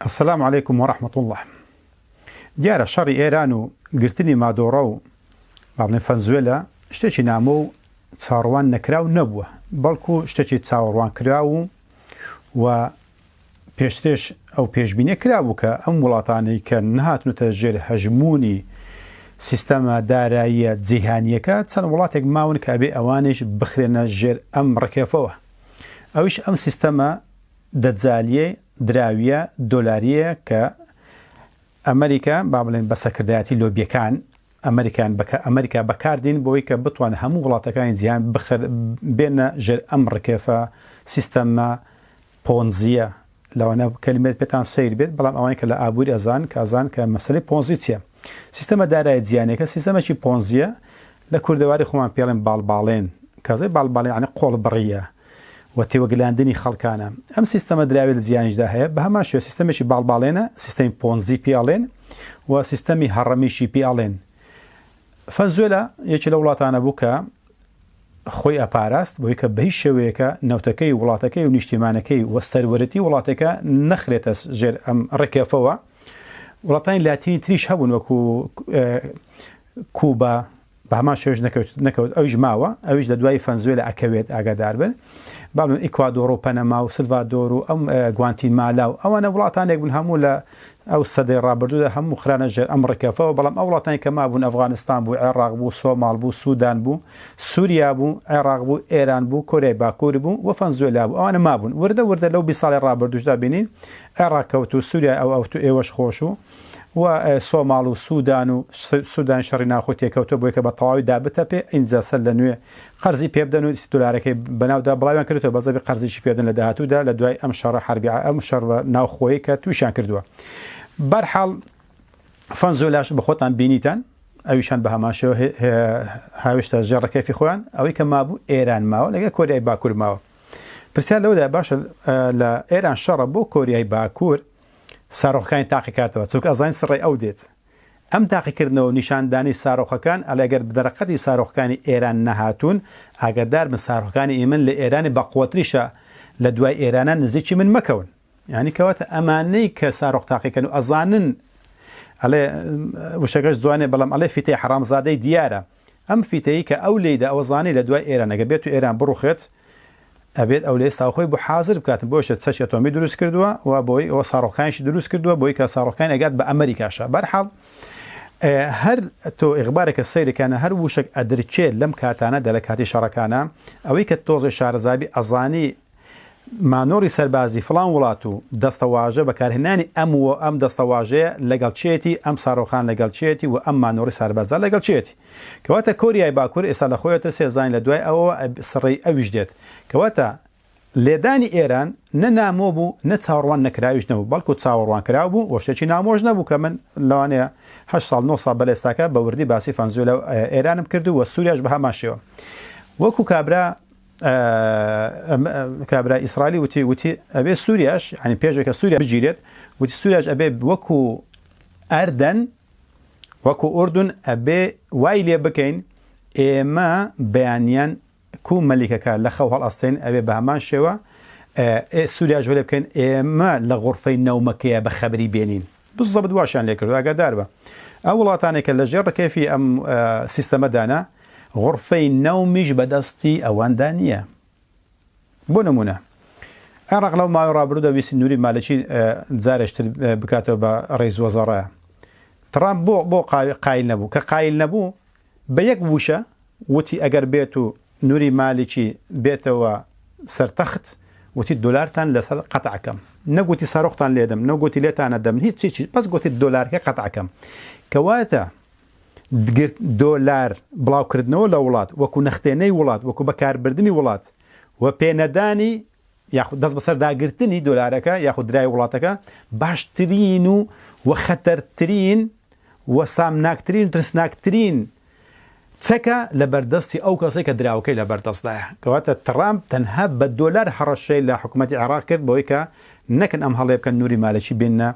السلام علیکم و رحمە اللە دیارە شەڕی ئێران و گرتنی مادۆڕە و با بڵێن فەنزوێلا شتێکی نامۆ و چاڕوان نەکراو نەبووە بەڵکو شتێکی چاوەڕوان کراو و پێشترش ئەو پێشبینە کرابوو کە ئەم وڵاتانەی کە نەهاتنەتە ژێر هەژمونی سیستەمە داراییە جیهانیەکە چەند وڵاتێک ماون کە ئەبێ ئەوانیش بخرێنە ژێر ئەم ڕکێفەوە ئەویش ئەم سیستەمە دەجالیەی دراویە دۆلاریەیە کە ئەمریکا با بڵێن بە سەرکردایەتی لۆبیەکان ئەمریکان بەکە ئەمریکا بەکاردین بۆی کە بتوان هەموو وڵاتەکانی جیهان بخر بێنە ژێر ئەم ڕکێفە سیستەمە پۆنزیە لەوانە کەلیمەت پێتان سەیر بێت بەڵام ئەوانەی کە لە ئابووری ئەزان کە ئەزان کە مەسەلەی پۆنزی چییە سیستەمە دارایی جیهانیەکە سیستەمێکی پۆنزیە لە کوردەواری خۆمان پێڵێن باڵباڵێن کازەی باڵباڵێن یعنی قۆڵ بڕیە و تێوەگلاندنی خەڵکانە. ئەم سیستەمە دراوی لە جیهانیشدا هەیە، بە هەمان شێوە سیستەمێکی باڵباڵێنە، سیستەمی پۆنزی پێ ئەڵێن و سیستەمی هەڕەمیشی پێ ئەڵێن. فەنزوێلا یەکێ لە وڵاتانە بوو کە خۆی ئەپاراست بۆی کە بە هیچ شێوەیەکە نەوتەکەی وڵاتەکەی و نیشتیمانەکەی و سەروەرەتی وڵاتەکە نەخرێتە ژێر ئەم ڕکێفەوە. وڵاتانی لاتینی تریش هەبوون وەکو کوبا، بە هەمان شێوەش نەکەوت نەکەوت ئەویش ماوە ئەویش لە دوای فەنزوێلا ئەکەوێت ئاگادار بن با بڵێن ئیکوادۆر و پەنەما و سلڤادۆر و ئەم گوانتیمالا و ئەوانە وڵاتانێک بوون هەموو لە ئەو سەدەی ڕابردوودا هەموو خرانە ژێر ئەم ڕکەفەوە بەڵام ئەو وڵاتانی کە مابوون ئەفغانستان بوو عێراق بوو سۆماڵ بوو سودان بوو سوریا بوو عێراق بوو ئێران بوو کۆریای باکوور بوو و فەنزوێلا بوو ئەوانە مابوون وردە وردە لەو 20 ساڵی ڕابردووشدا بینین عێراق کەوت و سوریا ئەو ئەوت و ئێوەش خۆش و و سۆماڵ و سودان و سودان شەڕی ناوخۆی تێکەوتوە بۆی کە بە تەواوی دابتەپێ ئینجا سەر لە نوێ قەرزی پێ بدەن و دۆلارەکەی بەناودا بڵاویان کردوە بەس ئەبێ قەرزیشی پێ بدەن لە داهاتوودا لە دوای ئەم شەڕە حەربی ئەم شەڕە ناوخۆیی کە تووشیان کردووە بەرحاڵ فەنزۆلاش بە خۆتان بینیتان ئەویشان بە هەمان شێوە هاوێشتە ژێر ڕکێفی خۆیان ئەوەی کە مابوو ئێران ماوە لەگەڵ کۆریای باکوور ماوە پرسیار لەوەدا باشە لە ئێران شەڕە بۆ کۆریای باکوور سارۆخەکانی تاقیکاتەوە چونکە ئەزانین سڕەی ئەو دێت ئەم تاقیکردنەوە و نیشاندانی سارۆخەکان ئەڵێ گەر دەرەقەتی سارۆخەکانی ئێران نەهاتوون ئاگادار بن سارۆخەکانی ئیمن لە ئێرانی بەقوەتریشە لە دوای ئێرانە نزیکی من مەکەون یعنی کەواتە ئەمانەی کە سارۆخ تاقیکەن و ئەزانن ئەڵێ وشەکەش جوانێ بەڵام ئەڵێ فیتەی حەرامزادەی دیارە ئەم فیتەی کە ئەو لێیدا ئەوە زانی لە دوای ئێران ئەگەر بێت و ئێران بڕوخێت ئەبێت ئەو لە ئێستا خۆی بۆ حازر بکات بۆشە چەکی ئەتۆمی دروست کردووە و بۆی ئەوە ساڕۆخانیشی دروست کردووە بۆی کە ساڕۆخان ئەگات بە ئەمریکاشە بەرحاڵ هەر تۆ ئیخبارێکە سەیرەکانە هەر وشک ئەدرچێت لەم کاتانە دە لە کاتی شەڕەکانە ئەوەی کە تۆزێ شارەزابی ئەزانی مانۆڕی سەربازی فڵان وڵات و دەستەواژە بەکارهێنانی ئەم و ئەم دەستەواژەیە لەگەڵ چێتی، ئەم سارۆخان لەگەڵ چێتی و ئەم مانۆڕی ساربازا لەگەڵ چێتی. کەواتە کۆریای باکور ئێستا لە خۆی ئەترسێ زانی لە دوای ئەوەوە سڕەی ئەویش دێت. کەواتە لێدانی ئێران نە نامۆ بوو نە چاوەڕوان نەکراویش نەبوو بەڵکو چاوەڕوانکراو بوو و شتێکی نامۆش نەبوو کە من لەوانەیە هەشت ساڵ نۆ ساڵ بەر ئێستاکە بە وردی باسی فەنزوێلا و ئێرانم کرد و سوریاش بە هەمان شێوە وەکو کابرا کابرا ئیسرائیلی وتی وتی ئەبێ سووریاش ینی پێشێکە سووریا بگیرێت وتی سووریاش ئەبێ وەکو ئەردەن وەکو ئوردون ئەبێ وای لێ بکەین ئێمە بەیانیان کو مەلیکەکە لە خەو هەڵئەستێن ئەبێ بە هەمان شێوە سووریاش وەلێ بکەین ئێمە لە غورفەی نەومەکەیە بە خەبری بێنین بزەبت واشیان لێ کردو ئاگادار بە ئەو وڵاتانێک کە لە ژێر ڕکێفی ئەم سیستەمەدانە غوڕفەی نەومیش بەدەستی ئەواندا نییە. بۆ نموونە عێراق لەو ماوەی ڕابردوودا ویستی نوری مالکی جارێکتر بکاتەوە بە ڕئیس وەزەڕا. ترامپ بۆ بۆ قایل نەبوو. کە قایل نەبوو بە یەک وشە وتی ئەگەر بێت و نوری مالکی بێتەوە سەر تەخت وتی دۆلارتان لەسەر قەتع کەم. نەگوتی سەرۆختان لێدەم، نەگوتی لێتانە دەم، هیچ هیچ بەس گوتی دۆلارکە قەتع کەم. کەواتە دۆلار بڵاوکردنەوە لە وڵات وەکو نەختێنەی وڵات وەکو بەکاربردنی وڵات و پێنەدانی یاخود دەست بەسەرداگرتنی دۆلارەکە یاخود درای وڵاتەکە باشترین و و خەتەرترین و سامناکترین ترسناکترین چەکە لە بەردەستی ئەو کەسێک کە دراوەکەی لە بەردەستدایە کەواتە ترامپ تەنها بە دۆلار هەڕەشەی لە حکوومەتی عێراق کرد بەوەی کە نەکەن ئەم هەڵێ بکەن نوری مالکی بێنە.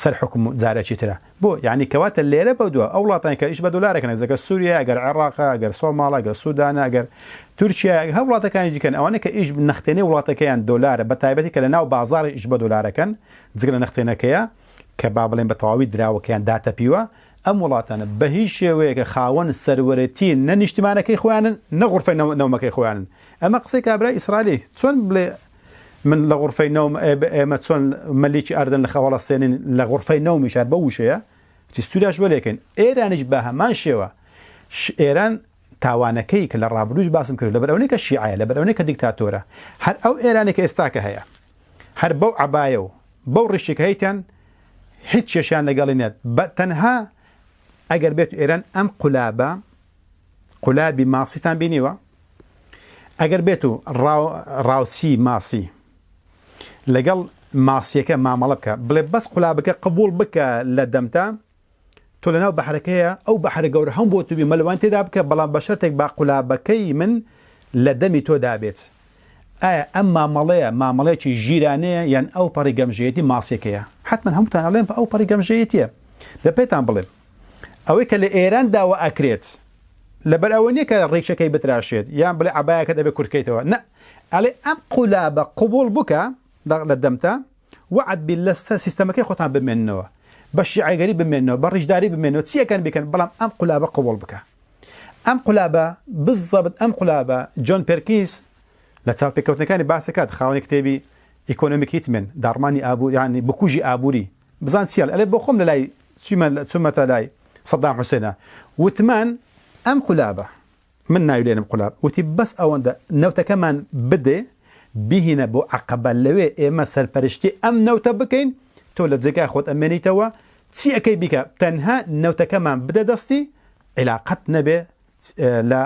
سەر حوکم جارێکی ترە بۆ یانی کەواتە لێرە بەو دوا ئەو وڵاتانی کە ئیش بە دۆلارەکەن ئەگەر سووریا ئەگەر عێراقە ئەگەر سۆماڵە ئەگەر سوودانە ئەگەر تورکیا هەر وڵاتەکانی دیکەن ئەوانە کە ئیش نەختێنەی وڵاتەکەیان دۆلارە بە تایبەتی کە لە ناو بازاڕی ئیش بە دۆلارەکەن جگە لە نەختێنەکەیە کە با بڵێن بە تەواوی دراوەکەیان داتەپیوە ئەم وڵاتانە بە هیچ شێوەیەکە خاوەن سەروەرێتی نە نیشتیمانەکەی خۆیانن نە غورفەی نەومەکەی خۆیانن ئەمە قسەی کابرای ئیسرائیلی چۆن بڵێ من لە غورفەی نەوم ئێمە چۆن مەلیکی ئەردەن لە خەواڵە سێنین لە غورفەی نەومیش هەر بەو وشەیە چی سووریاش وەلێکن ئێرانیش بە هەمان شێوە ئێران تاوانەکەی کە لە ڕابردووش باسم کرد لەبەر ئەوەی کە شیعەیە لەبەر ئەوەی کە دیکتاتۆرە هەر ئەو ئێرانێک کە ئێستاکە هەیە هەر بەو عەبایە و بەو ڕیشێک هەیتیان هیچ کێشیان لەگەڵی نێت بە تەنها ئەگەر بێت ئێران ئەم قولابە قولابی ماسیتان بینیوە ئەگەر بێت و ڕاوچی ماسی لەگەڵ ماسیەکە مامەڵە بکە بڵێ بەس قولابەکە قبول بکە لە دەمتا تۆ لەناو بەحرەکەیە ئەو بەحرە گەورە هەم بۆ توبی مەلوان تێدا بکە بەڵام بە شەرتێک با قولابەکەی من لە دەمی تۆدا بێت ئایا ئەم مامەڵەیە مامەڵەیەکی ژیرانەیە یان ئەو پەڕی گەمژەیەتی ماسیەکەیە حتمما هەمووتان ئەڵێن ئەو پەڕی گەمژەیەتیە دە پێتان بڵێم ئەوەی کە لە ئێران داوا ئەکرێت لەبەر ئەوە نییە کە ڕیشەکەی بتراشێت یان بڵێ عەبایەکەت ئەبێ کورتکەیتەوە نە ئەڵێ ئەم قولابە قبوڵ بکە لە دەمتا وەعد بی لەسەر سیستەمەکەی خۆتان بمێننەوە بە شیعەگەری بمێنەوە بە ڕیشداری بمێنەوە چیەکەن بیکەن بەڵام ئەم قولابە قبوڵ بکە ئەم قولابە بزەبت ئەم قولابە جۆن پێرکینز لە چاوپێکەوتنەکانی باسەکات خاوەنی کتێبی Economic Hitman داڕمانی ئابووری یانی بکوژی ئابووری بزان چیە ئەلێ بۆ خۆم لە لای چیمە چومەتە لای سەدام حوسێنە وتمان ئەم قولابە من ناوی لێنم قولاب وتی بەس ئەوەندە نەوتەکەمان بدێ بیهینە بۆ عەقەبە لەوێ ئێمە سەرپەرشتی ئەم نەوتە بکەین تۆ لە جێگای خۆت ئەمێنیتەوە چی ئەکەی بیکە تەنها نەوتەکەمان بدە دەستی عیلاقەت نەبێ لە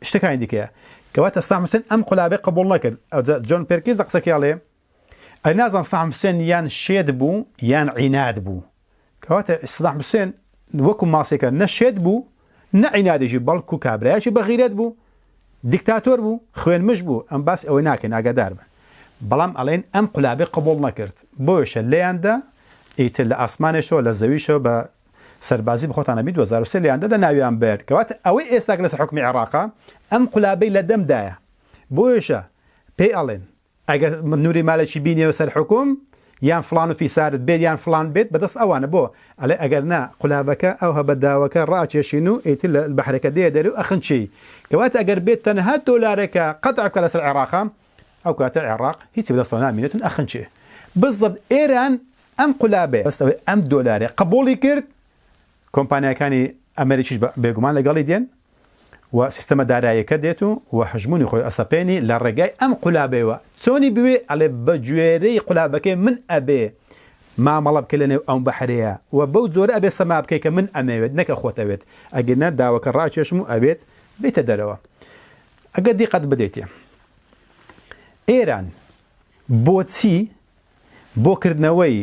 شتەکانی دیکەیە کەواتە سەدام حوسێن ئەم قولابەی قبوڵ نەکرد ئەوجا جۆن پێرکینز لە قسەکەی ئەڵێ ئەی نازانم سەدام حوسێن یان شێت بوو یان عیناد بوو کەواتە سەدام حوسێن وەکو ماسێکە نە شێت بوو نە عینادێکی بەڵکو کابرایەکی بەغیرەت بوو دیکتاتۆر بوو خوێنمژ بوو ئەم باس ئەوەی ناکەین ئاگادار بن بەڵام ئەڵێن ئەم قولابەی قبوڵ نەکرد بۆیشە لێیاندا ئیتر لە ئاسمانێشەوە لە زەویشەوە بە سەربازی بخۆتان ئەبی 2003 لێیاندا لە ناویان برد کەواتە ئەوەی ئێستا لەسەر حکومی عێراقە ئەم قولابەی لە دەمدایە بۆیشە پێی ئەڵێن ئەگەر نوری مالکی بینیەوە سەر حوکم یان فڵان و فیسارت بێت یان فڵان بێت بەدەست ئەوانە بۆ ئەڵێ ئەگەر نا قولابەکە ئەوها بە داوەکە ڕاکێشین و ئیتر لە بەحرەکە دێ دەرێ و ئەخنچێی کەواتە ئەگەر بێت تەنها دۆلارەکە قەتع بکە لەسەر عێراقا ئەو کاتە عێراق هیچی بەدەستەوە نامینێتن ئەخنچێ بزەبت ئێران ئەم قولابەیە بەس ئەوەی ئەم دۆلارەی قبوڵی کرد کۆمپانیاکانی ئەمەریکیش بێگومان لەگەڵی دێن و سیستەمە داراییەکە دێت و و هەژموونی خۆی ئەسەپێنی لە ڕێگای ئەم قولابەیەوە چۆنی بوێ ئەڵێ بە گوێرەی قولابەکەی من ئەبێ مامەڵە بکە لە نێو ئەم بەحرەیە و بەو جۆرە ئەبێ سەما بکەی کە من ئەمەوێت نەکە خۆت ئەوێت ئەگەر نا داوەکە ڕاکێشم و ئەبێت بێتە دەرەوە ئەگەر دیقەت بدەیتێ ئێران بۆچی بۆ کردنەوەی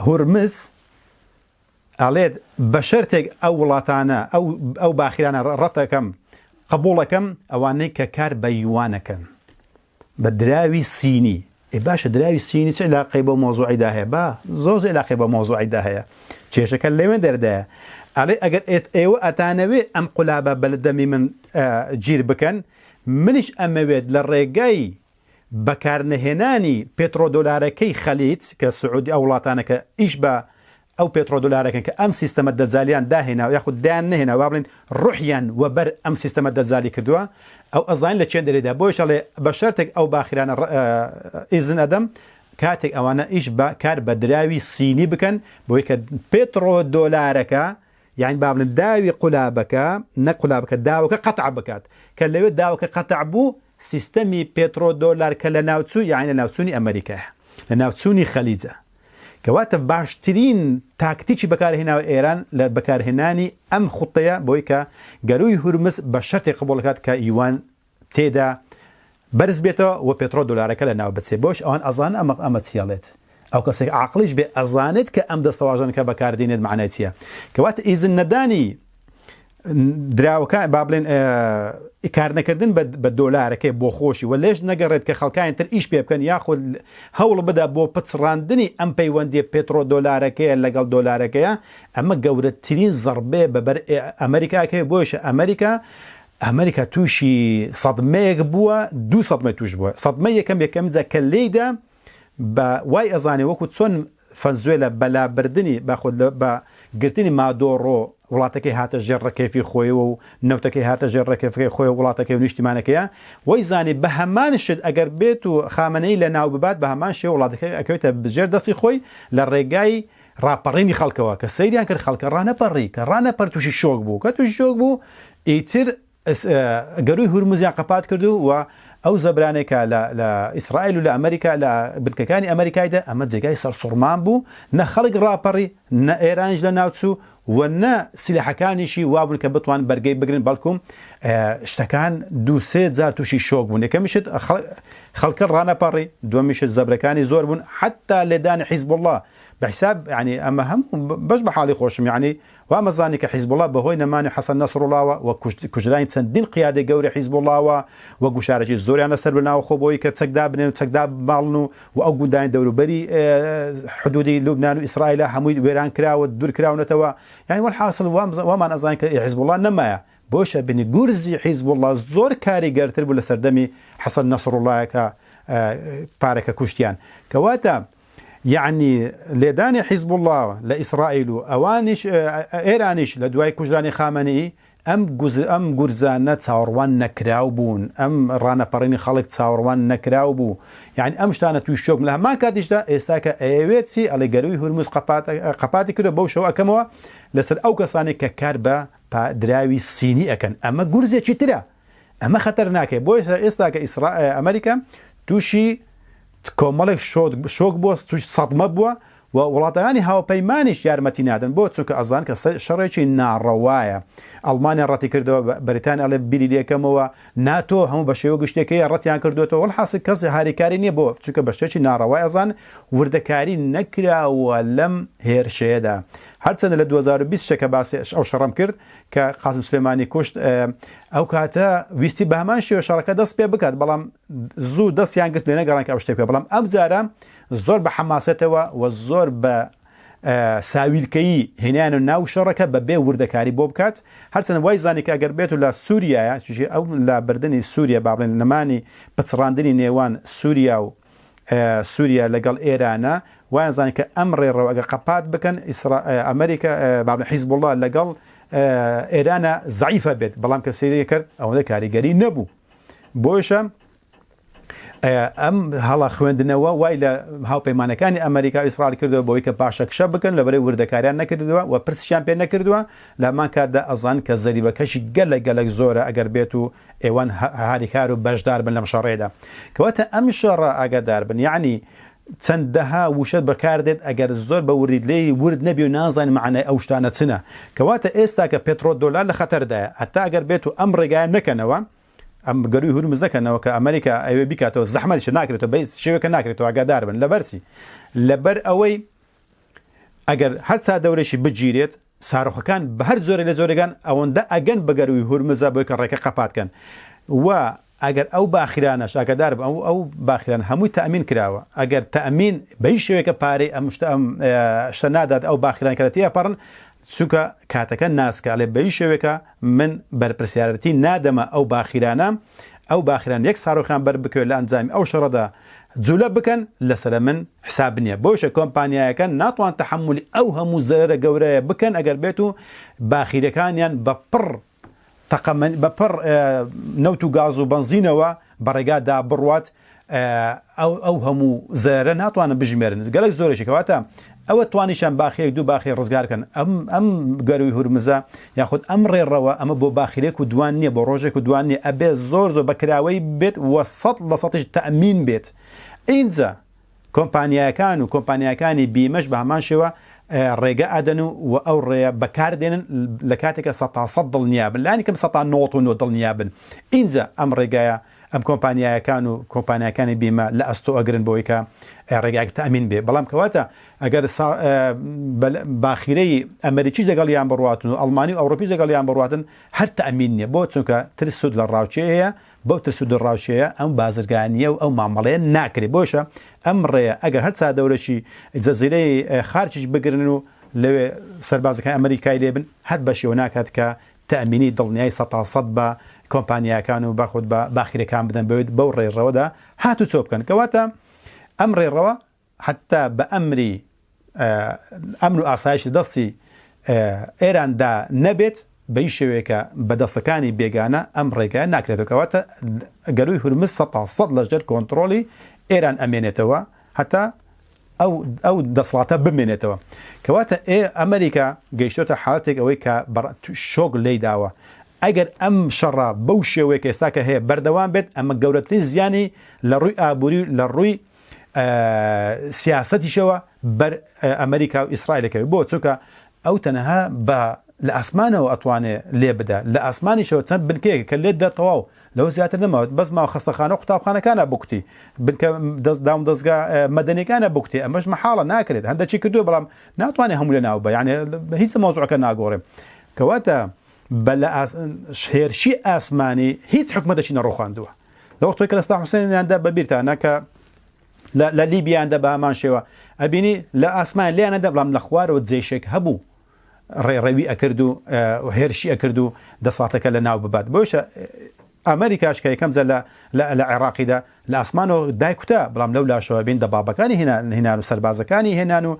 هورمز ئەڵێت بە شەرتێک ئەو وڵاتانە ئەو ئەو باخیرانە ڕەتەکەم قبوڵەکەم ئەوانەی کە کار بە یوانەکەن بە دراوی سینی ئێ باشە دراوی سینی چ علاقەی بۆ مۆزوعیدا هەیە با زۆر زۆر علاقەی بە مۆزوعیدا هەیە کێشەکە لەوێن دەردایە ئەڵێ ئەگەر ئێوە ئەتانەوێ ئەم قولابە بە لە دەمی من گیر بکەن منیش ئەمەوێت لە ڕێگای بەکارنەهێنانی پێترۆدۆلارەکەی خەلیج کە سعودی ئەو وڵاتانە کە ئیش بە ئەو پێترۆدۆلارەکەن کە ئەم سیستەمە دەجالیان داهێنا یاخود دایان نەهێنا با بڵێن ڕوحیان وەبەر ئەم سیستەمە دەجالی کردووە ئەو ئەزانین لە چێن دەرێدا بۆیش ئەڵێ بە شەرتێک ئەو باخیرانە ئیزن ئەدەم کاتێک ئەوانە ئیش بە کار بە دراوی سینی بکەن بۆی کە پێترۆدۆلارەکە یانی با بڵێن داوی قولابەکە نەک قولابەکە داوەکە قەتع بکات کە لەوێ داوەکە قەتع بوو سیستەمی پێترۆ دۆلار کە لەناوچوو یانی لەناوچوونی ئەمەریکایە لەناوچوونی خەلیجە کەواتە باشترین تاکتیکی بەکارهێناوە ئێران لە بەکارهێنانی ئەم خوتەیە بۆی کە گەرووی هورمز بە شەرتێک قبوڵ کات کە یوان تێدا بەرز بێتەوە و پێترۆ دۆلارەکە لەناو بچێ بۆش ئەوان ئەزانن ئەمە ئەمە چیەڵێت ئەو کەسێک عاقڵیش بێ ئەزانێت کە ئەم دەستەواژانە کە بەکاردێنێت مەعنای چییە کەواتە ئیزن نەدانی. دراوەکان با بڵێن کارنەکردن بە دۆلارەکەی بۆ خۆشی و لێش نەگەڕێت کە خەڵکانی تر ئیش پێ بکەن یاخود هەوڵ بدا بۆ پچڕاندنی ئەم پەیوەندیە پێترۆ دۆلارەکەیە لەگەڵ دۆلارەکەیە ئەمە گەورەترین زەڕبەیە بە بەر ئەمریکا کەوێ بۆیشە ئەمریکا ئەمریکا تووشی سەدمەیەک بووە دوو سەدمەی توش بووە سەدمەی یەکەم یەکەم جا کە لێیدا بە وای ئەزانێ وەکو چۆن فەنزوێلا بە لابردنی بە خود بە گرتنی مادۆڕۆ وڵاتەکەی هاتە ژێر ڕکێفی خۆیەوە و نەوتەکەی هاتە ژێر ڕکێفەکەی خۆی و وڵاتەکەی و نیشتیمانەکەیە وای زانی بە هەمان شت ئەگەر بێت و خامنەیی لە ناو ببات بە هەمان شێوە وڵاتەکەی ئەکەوێتە ژێر دەستی خۆی لە ڕێگای ڕاپەڕینی خەڵکەوە کە سەیریان کرد خەڵکە ڕانەپەڕی کە ڕانەپەر تووشی شۆک بوو کە تووشی شۆک بوو ئیتر گەرووی هورمزیان قەپات کردو و ئەو زەبرانەی کە لە لە ئیسرائیل و لە ئەمریکا لە بنکەکانی ئەمریکایدا ئەمە جێگای سەرسوڕمان بوو نە خەڵک ڕاپەڕی نە ئێرانیش لە ناوچوو و نە سیلاحەکانیشی وابوون کە بتوان بەرگەی بگرن بەڵکم شتەکان دوو سێ جار تووشی شۆک بوون یەکەمیشت خەڵکە ڕانەپەڕی دووەمیشت زەبرەکانی زۆر بوون حتا لێدانی حیزبوڵڵا بە حیساب یعنی ئەمە هەموو بەش بە حاڵی خۆشم یعنی وامەزانی کە حیزبوڵا بەهۆی نەمانی حەسەن نەسروڵاوە و کوژرانی چەندین قیادەی گەورەی حیزبوڵاوە و گوشارێکی زۆریان لەسەر بوو ناوخۆ بۆی کە چەک دابنێن و چەک دابماڵن و و ئەو گوندانی دەوروبەری حدودی لوبنان و ئیسرائیلە هەمووی وێران کراوە دوور کراونەتەوە یانی وەلحاسڵ وامان ئەزانی کە حیزبوڵا نەمایە بۆیشە بینی گورزی حیزبوڵا زۆر کاریگەرتر بوو لە سەردەمی حەسەن نەسروڵایە کە پارەکە کوشتیان کەواتە یەعنی لێدانی حیزبوڵڵا لە ئیسرائیل و ئەوانیش ئێرانیش لە دوای کوژرانی خامەنەیی ئەم گوز ئەم گورزانە چاوەڕوان نەکراو بوون ئەم ڕانەپەڕینی خەڵک چاوەڕوان نەکراو بوو یعنی ئەم شتانە تووش شۆک لە هەمان کاتیشدا ئێستا کە ئەیەوێت چی ئەڵێ گەرووی هورمز قەپات قەپاتی کردو بەو شەوە ئەکەمەوە لەسەر ئەو کەسانێک کە کار بە دراوی سینی ئەکەن ئەمە گورزێکی ترە ئەمە خەتەرناکە بۆیە ئێستا کە ئیسرا ئەمریکا تووشی کۆمەڵێک شۆک بووە، تووش سەدمە بووە و وڵاتەکانی هاوپەیمانیش یارمەتی نادەن، بۆ؟ چونکە ئەزانن کە شەڕێکی ناڕەوایە. ئەڵمانیا ڕەتی کردەوە، بەریتانیا ئەڵێ بیری لێکەمەوە، ناتۆ هەموو بە شێوە گشتیەکەی ڕەتیان کردووەتەوە، وەلحاسڵ کەس هاریکاری نییە، بۆ؟ چونکە بە شتێکی ناڕەوای ئەزانن، وردەکاری نەکراوە لەم هێرشەیەدا. هەرچەندە لە 2020 شە کە باسی ئەو شەڕەم کرد کە قاسم سولێمانی کوشت، ئەو کاتە ویستی بە هەمان شێوە شەڕەکە دەست پێ بکات، بەڵام زوو دەستیان گرت لێ نەگەڕان کە ئەو شتە بکەن، بەڵام ئەم جارە زۆر بە حەماسەتەوە و زۆر بە ساویلکەیی هێنایانە ناو شەڕەکە بە بێ وردەکاری بۆ بکات، هەرچەندە وای زانی کە ئەگەر بێت و لە سووریایە، چونکی ئەو لابردنی سووریا با بڵێن نەمانی پچڕاندنی نێوان سووریا و سووریا لەگەڵ ئێرانە، وایان زانی کە ئەم ڕێڕەوە ئەگەر قەپات بکەن ئیسرا ئەمریکا با بڵێن حیزبوڵڵا لەگەڵ ئێرانە زەعیفە بێت، بەڵام کە سەیری کرد ئەوەندە کاریگەری نەبوو. بۆیشە ئەم هەڵە خوێندنەوە وای لە هاوپەیمانەکانی ئەمریکا و ئیسرائیل کردەوە بەوەی کە پاشەکشە بکەن لەبەرەی وردەکاریان نەکردووە و پرسیان پێ نەکردووە لە هەمان کاتدا ئەزان کە زەریبەکەشی گەلەک گەلەک زۆرە ئەگەر بێت و ئێوان هاریکار و بەشدار بن لەم شەڕێدا کەواتە ئەم شەڕە ئاگادار بن یعنی چەندەها وشە بەکاردێت ئەگەر زۆر بە وردی لێی ورد نەبی و نازانی مەعنای ئەو شتانە چنە کەواتە ئێستا کە پێترۆ دۆلار لە خەتەردایە هەتا ئەگەر بێت و ئەم ڕێگایە نەکەنەوە ئەم گەروی هورمز نەکەنەوە کە ئەمریکا ئەوێ بیکاتەوە زەحمەتیشە ناکرێتەوە بە هیچ شێوەیەکە ناکرێتەوە ئاگادار بن لەبەرچی لەبەر ئەوەی ئەگەر هەر چا دەورێکی بگیرێت سارۆخەکان بە هەر جۆرێک لە جۆرەکان ئەوەندە ئەگەن بە گەرووی هورمزا بۆی کە ڕێکە قەپات کەن و ئەگەر ئەو باخیرانەش ئاگادار بن ئەو ئەو باخیران هەمووی تەئمین کراوە ئەگەر تەئمین بە هیچ شێوەیەکە پارەی ئەم شتە ئەم شتە نادات ئەو باخیران کە تێپەڕن چونکە کاتەکە ناسکە ئەڵێ بە هیچ شێوەیەکە من بەرپرسیارەتی نادەمە ئەو باخیرانە ئەو باخیران یەک سارۆخیان بەر بکەوێت لە ئەنجامی ئەو شەڕەدا جولە بکەن لەسەرە من حساب نیە بۆیشە کۆمپانیایەکان ناتوان تەحەمولی ئەو هەموو زەرەرە گەورەیە بکەن ئەگەر بێت و باخیرەکانیان بە پڕ تەقەمەنی بە پڕ نەوت و گاز و بەنزینەوە بە ڕێگادا بڕوات ئەو ئەو هەموو زەرەرە ناتوانن بژمێرن گەلەک زۆرێکی کەواتە ئەوە توانیشان باخەیەک دوو باخی ڕزگار کەن ئەم ئەم گەروی هورمزە یاخود ئەم ڕێڕەوە ئەمە بۆ باخیرێک و دوان نییە بۆ ڕۆژێک و دوان نییە ئەبێ زۆر زۆر بەکراوەی بێت وە سەد لە سەتیش تەئمین بێت ئینجا کۆمپانیایەکان و کۆمپانیاکانی بیمەش بە هەمان شێوە ڕێگە ئەدەن و و ئەو ڕێیە بەکار دێنن لە کاتێکە سەتا سەد دڵنیا بن لانی کەم سەتا نۆت و نۆ دڵنیا بن ئینجا ئەم ڕێگایە ئەم کۆمپانیایەکان و کۆمپانیاکانی بیمە لە ئەستۆ ئەگرن بۆی کە ڕێگایەک تەئمین بێ. بەڵام کەواتە ئەگەر باخیرەی ئەمریکیش لەگەڵیان بڕواتن و ئەڵمانی و ئەوڕۆپیش لەگەڵیان بڕواتن هەر تەئمین نییە. بۆ؟ چونکە ترس و دڵەڕاوکێ هەیە، بەو ترس و دڵەڕاوکێیە ئەم بازرگانییە و ئەو مامەڵەیە ناکرێ. بۆیشە ئەم ڕێیە ئەگەر هەر چادەورەکی جەزیرەی خارکیش بگرن و لەوێ سەربازەکانی ئەمریکای لێ بن هەر بەشیەوە ناکات کە تەئمینی دڵنیای سەتاسەد بە کۆمپانیاکان و باخود بە باخیرەکان بدەن بەوێت بەو ڕێڕەوەدا هاتوچۆ بکەن. کەواتە ئەم ڕێڕەوە حەتتا بە ئەمری ئەمن و ئاسایش لە دەستی ئێراندا نەبێت بە هیچ شێوەیەکە بە دەستەکانی بێگانە ئەم ڕێگایە ناکرێتەوە. کەواتە گەرووی هورمز 100% لە ژێر کۆنتڕۆڵی ئێران ئەمێنێتەوە هەتا ئەو ئەو دەسڵاتە بمێنێتەوە. کەواتە ئێ ئەمریکا گەیشتۆتە حالەتێک ئەوەی کە شۆک لێی داوە. ئەگەر ئەم شەڕە بەو شێوەیە کە ئێستا کە هەیە بەردەوام بێت ئەمە گەورەترین زیانی لە ڕووی ئابووری و لە ڕووی سیاسەتیشەوە بەر ئەمریکا و ئیسرائیل دەکەوێت. بۆ؟ چونکە ئەو تەنها بە لە ئاسمانەوە ئەتوانێ لێ بدا، لە ئاسمانیشەوە چەند بنکەیەک کە لێت دا تەواو لەوە زیاتر نەماوە، بەس ماوە خەستەخانە و قوتابخانەکانە بکوتی، بنکە دام دەزگا مەدەنیەکانە بکوتی، ئەمەش مەحاڵە ناکرێت، هەندەکی کردووە بەڵام ناتوانێت هەموو لەناو بە، یعنی هیچ مەوزوعەکە ناگۆڕێ. کەواتە بە لە هێرشی ئاسمانی هیچ حکومەتێکی نەڕوخاندووە. لە وەختێک کە لە سەدام حوسێنیاندا بە بیرتانە کە لە لیبیاندا بە هەمان شێوە ئەبینی لە ئاسمان لێیانە دە بەڵام لە خوارەوە جێشێک هەبوو ڕێڕەوی ئەکرد و هێرشی ئەکرد و دەسەڵاتەکە لە ناو ببات. بۆیشە ئەمریکاش کە یەکەم جار لە عێراقیدا لە ئاسمانەوە دایکوتا، بەڵام لەو لاشەوە بین دەبابەکانی هێنان و سەربازەکانی هێنان و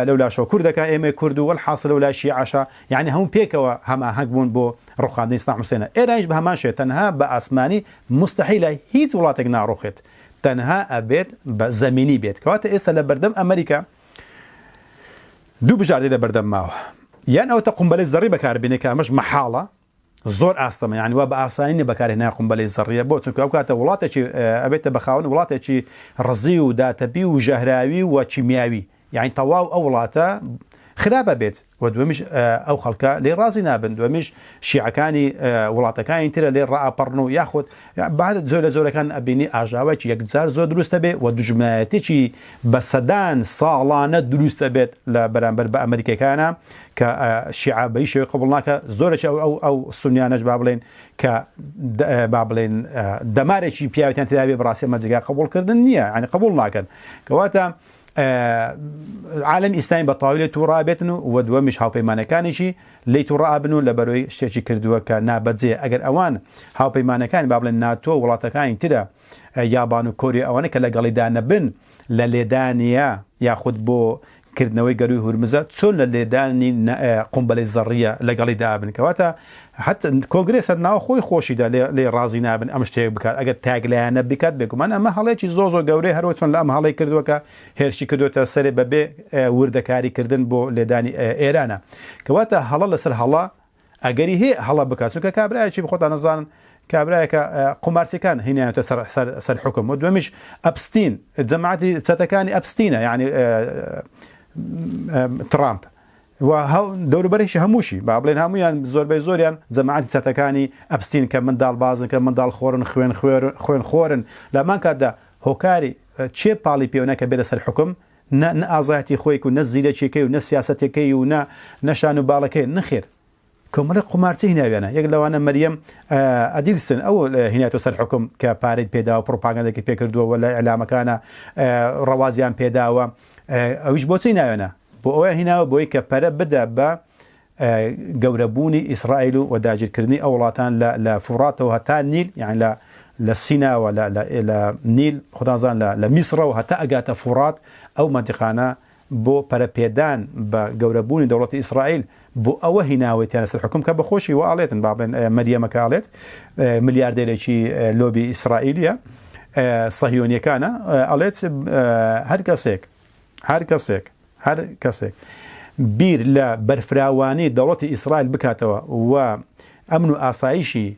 لەو لاشەوە کوردەکان ئێمەی کورد و وەلحاسڵ لەو لای شیعەشە یعنی هەموو پێکەوە هەماهەنگ بوون بۆ ڕوخاندنی سەدام حوسێنە. ئێرانیش بە هەمان شێوە تەنها بە ئاسمانی موستەحیلە هیچ وڵاتێک ناڕوخێت تەنها ئەبێت بە زەمینی بێت. کەواتە ئێستا لە بەردەم ئەمریکا دوو بژاردەی لە بەردەم ماوە، یان ئەوەتە قومبەلەی زەڕی بەکاربێنێ کە ئەمەش مەحاڵە زۆر ئاستەمە یانی وا بە ئاسانی نیە بەکارهێنانی قومبەلەی زەڕیە بۆ چونکە ئەو کاتە وڵاتێکی ئەبێتە بە خاوەن وڵاتێکی ڕزی و داتەپی و ژەهراوی و کیمیاوی یانی تەواو ئەو وڵاتە خراپ ئەبێت و دووەمیش ئەو خەڵکە لێ ڕازی نابن دووەمیش شیعەکانی وڵاتەکانی ترە لێ ڕائەپەڕن و یاخود بە زۆر لە زۆرەکان ئەبینی ئاژاوەکی یەکجار زۆر دروستە بێ و دوژمنایەتێکی بە سەدان ساڵانە دروستە بێت لە بەرامبەر بە ئەمریکەکانە کە شیعە بە هیچ شێوەیەک قبوڵ ناکە زۆرێکی ئەو ئەو ئەو سونیانەش با بڵێن کە با بڵێن دەمارێکی پیاوتیان تێدا بێ بەڕاستی ئەمە جێگای قبوڵکردن نییە یعنی قبوڵ ناکەن کەواتە عالم ئیسلامی بە تەواوی لێ تووڕا بێتن و وە دووەمیش هاوپەیمانەکانیشی لێی تووڕا ئەبن و لە بەرۆی شتێکی کردووە کە نابەجێ ئەگەر ئەوان هاوپەیمانەکانی با بڵێن ناتۆ وڵاتەکانی ترە یابان و کۆریا ئەوانە کە لەگەڵیدا نەبن لە لێدانیە یاخود بۆ کردنەوەی گەرووی هورمزە چۆن لە لێدانی قومبەلەی زەڕیە لەگەڵیدا بن کەواتە حت کۆنگرێس هەر ناو خۆی خۆشیدا لێ ڕازی نابن ئەم شتێک بکات ئەگەر تاگلایەنە بکات بێگومان ئەمە هەڵێکی زۆر زۆر گەورەی هەروە چۆن لە ئەم هەڵەی کردووە کە هێرشی کردوێتە سەرێ بەبێ وردەکاری کردن بۆ لێدانی ئێرانە کەواتە هەڵە لەسەر هەڵە ئەگەری هەیە هەڵە بکات چونکە کابرایەکی خۆتان نەزانن کابرایەکە قومارچەکان هینایەتە سەر سەر سەر حکم و دومیش ئەپستین جەماعەتی چەتەکانی ئەپستینە یعنی ترامپ و دەوروبەرێکی هەمووشی با بڵێن هەمویان زۆربەی زۆریان جەماعەتی چەتەکانی ئەپستین کە منداڵ بازن کە منداڵ خۆرن خوێن خوێن خۆرن لەمان کاتدا هۆکاری چێ پاڵی پێونە کە بێتە سەر حکم نە نە ئازایەتی خۆیک و نە زیرەکیەکەی و نە سیاسەتەکەی و نە نە شان و باڵەکەی نەخێر کۆمەڵی قومارچی هیناویانە یەک لەوانە مەریەم ئەدیلسن ئەو هیناتۆ سەر حکوم کە پارەی پێداوە پڕۆپاگەندێکی پێکردووە و لە ئیعلامەکانە ڕەوازیان پێداوە ئەویش بۆچی ناوێنە بۆ ئەوە هیناوە بۆی کە پەرە بدە بە گەورەبوونی ئیسرائیل و داگیرکردنی ئەو وڵاتان لە لە فوڕاتەوە هەتا نیل یان لە لە سیناوە لە لە لە نیل خودازان لە لە میسڕەوە هەتا ئەگاتە فوڕات ئەو مەنتیقانە بۆ پەرەپێدان بە گەورەبوونی دەوڵەتی ئیسرائیل بۆ ئەوە هیناوەتیان لەسەر حکوم کە بەخۆشی و ئاڵێتن با بڵێن مەریەمەکە ئاڵێت ملیاردێرێکی لۆبی ئیسرائیلیە سەهیۆنیەکانە ئەڵێت هەر کەسێک هەر کەسێک هەر کەسێک بیر لە بەرفراوانی دەوڵەتی ئیسرائیل بکاتەوە و ئەمن و ئاسایشی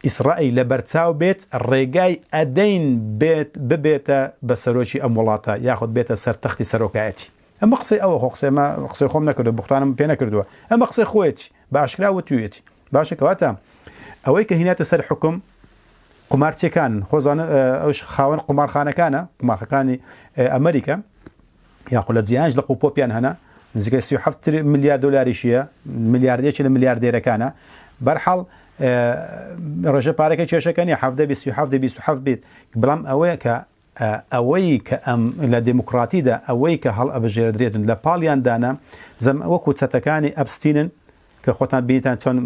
ئیسرائیل لەبەرچاو بێت، ڕێگای ئەدەین بێت ببێتە بە سەرۆکی ئەم وڵاتە یاخود بێتە سەر تەختی سەرۆکایەتی. ئەمە قسەی ئەوە خۆ قسەی ئەمە قسەی خۆم نەکردووە، بوختانم پێ نەکردووە، ئەمە قسەی خۆیەتی، بە ئاشکرا وتوویەتی. باشە کەواتە ئەوەی کە هیناتە سەر حوکم. قومارچیەکانن خۆزانە ئەوش خاوەن قومارخانەکانە قومارخەکانی ئەمریکا یاخود لە جیهانش لق و پۆپیان هەنە نزیکەی 37 ملیار دلاریشیە ملیاردێکی لە ملیاردێرەکانە بەرحاڵ ڕێژە پارەکە کێشەکە نیە 17 27 27 بیت بەڵام ئەوەیە کە ئەوەی کە ئەم لە دێموکڕاتیدا ئەوەی کە هەڵئەبژێردرێتن لە پاڵیان دانا زەم وەکوو چەتەکانی ئەپستینن کە خۆتان بینیتان چۆن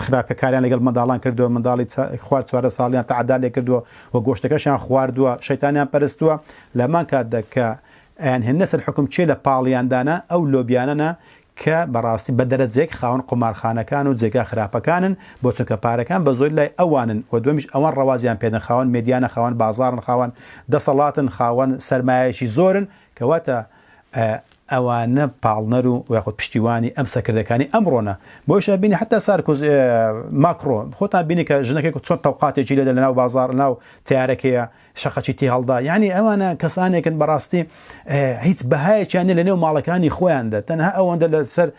خراپەکاریان لەگەڵ منداڵان کردووە منداڵی خوار 14 ساڵیان تەعدا لێ کردووە و گۆشتەکەشیان خواردووە شەیتانیان پەرستووە لەمان کاتدا کە ئەیان هێننە سەر حوکم کێ لە پاڵیان دانا ئەو لۆبیانەنە کە بەڕاستی بە دەرەجەیەک خاوەن قومارخانەکان و جێگا خراپەکانن بۆ چونکە پارەکان بە زۆری لای ئەوانن و دووەمیش ئەوان ڕەوازیان پێدەن خاوەن مێدیانە خاوەن بازاڕن خاوەن دەسەڵاتن خاوەن سەرمایەکی زۆرن کەواتە ئەوانە پاڵنەر و یاخود پشتیوانی ئەم سەرکردەکانی ئەمڕۆنە بۆیشە بینی حتا سارکۆز ماکرۆ خۆتان بینی کە ژنەکەی چۆن تەوقاتێکی لێدە لەناو بازاڕ ناو تیارەکەیە شەقەچی تێهەڵدا یعنی ئەوانە کەسانێکن بەڕاستی هیچ بەهایەکیان نیە لەنێو ماڵەکانی خۆیاندا تەنها ئەوەندە لەسەر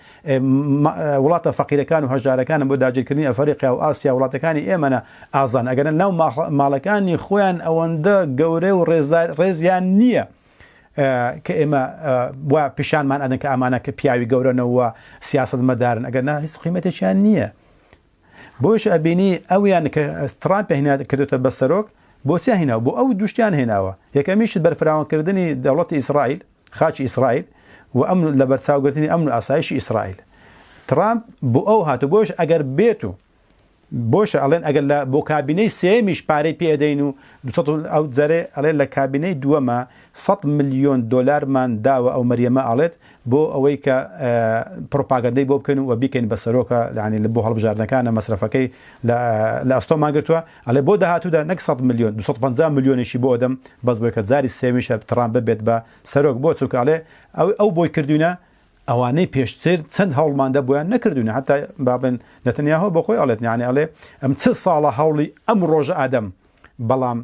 وڵاتە فەقیرەکان و هەژارەکانن بۆ داگیرکردنی ئەفەریقیا و ئاسیا وڵاتەکانی ئێمەە ئازان ئەگەر ناو ماڵەکانی خۆیان ئەوەندە گەورە و ڕێزیان نییە کە ئێمە وا پیشانمان ئەدەن کە ئەمانە کە پیاوی گەورەنەوە سیاست مەدارن ئەگەر نا هیچ قیمەتێکیان نییە بۆیش ئەبینی ئەویان کە تڕامپیان هینا کردۆتە بە سەرۆک بۆچیان هیناوە بۆ ئەو دوشتیان هێناوە یەکەمیشت بەرفراوانکردنی دەوڵەتی ئیسرائیل خاکی ئیسرائیل و ئەم لە بەرچاوگرتنی ئەمن و ئاسایشی ئیسرائیل ترامپ بۆ ئەو هاتو بۆش ئەگەر بێت و بۆشە ئەڵێن ئەگەر لە بۆ کابینەی سێمیش پارەی پێدەین و 200 ئەو جارێ ئەڵێن لە کابینەی دووەمە 100 ملیۆن دۆلارمان داوە ئەو مەریەمە ئەڵێت بۆ ئەوەی کە پڕۆپاگەندەی بۆ بکەین و بیکەین بە سەرۆکە یانی بۆ هەڵبژاردنەکانە مەسرەفەکەی لە ئەستۆمان گرتووە ئەڵێ بۆ داهاتوودا نەک 100 ملیۆن 250 ملیۆنیشی بۆ ئەدەم بەس بۆی کە جاری سێمیشە تڕامپ ببێت بە سەرۆک بۆ چونکە ئەڵێ ئەو ئەو بۆی کردوینە ئەوانەی پێشتر چەند هەوڵماندا بۆیان نەکردوینە حتا بابن نەتەنیاهۆ بۆ خۆی ئەڵێت یانی ئەڵێ ئەم چ ساڵە هەوڵی ئەم ڕۆژە ئادەم بەڵام